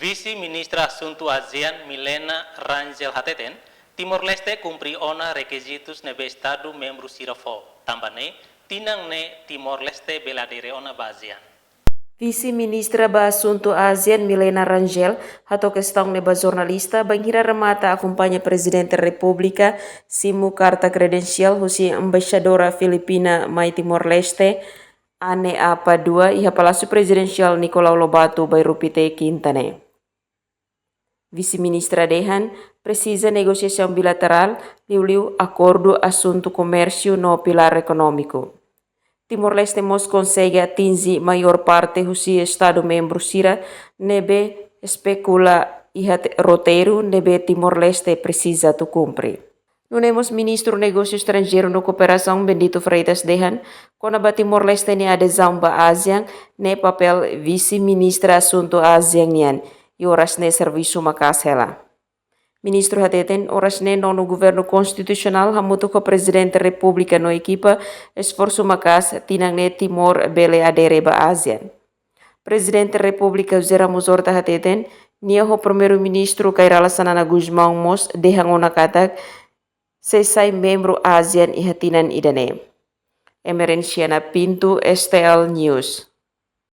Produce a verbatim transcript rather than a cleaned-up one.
Vise-Ministra Asuntu ASEAN Milena Rangel hateten, Timor-Leste kumpre ona rekizitus ne'ebé Estadu membru sira fó, tanba ne'e, tinan ne'e Timor-Leste bele adere ona ba ASEAN. Vise-Ministra ba Asuntu ASEAN Milena Rangel hato'o kestaun ne'e ba jornalista bainhira remata akompaña Prezidente Repúblika simu karta kredensiál husi Embaixadora Filipina mai Timor-Leste, Anne A. Padua, iha Palásiu Prezidensiál Nicolau Lobato, Bairru Pité, Kinta ne'e. Vise-Ministra dehan, presiza negosiasaun bilaterál, liuliu akordu asuntu komérsiu no pilár ekonómiku. Timor-Leste mós konsege atinje maiór parte husi Estadu membru sira ne'ebé espekula iha te-, roteiru ne'ebé Timor-Leste presiza atu kumpre. Nune'e mós Ministru Negósiu Estranjeiru no Kooperasaun Bendito Freitas dehan, kona-ba Timor-Leste nia adezaun ba ASEAN, ne'e papél Vise-Ministra Asuntu ASEAN nian, i oras ne'e servisu maka'as hela. Ministru hateten, oras ne'e nonu governu konstitusionál hamutuk ho Prezidente Repúblika no ekipa esforsu maka'as tinan ne'e Timor bele adere ba ASEAN. Prezidente Repúblika José Ramos Horta hateten, nia ho Primeiru-Ministru Kay Rala Xanana Gusmão mós dehan ona katak sei sai membru ASEAN iha tinan ida-ne'e. Emerenciana Pinto, S T L News.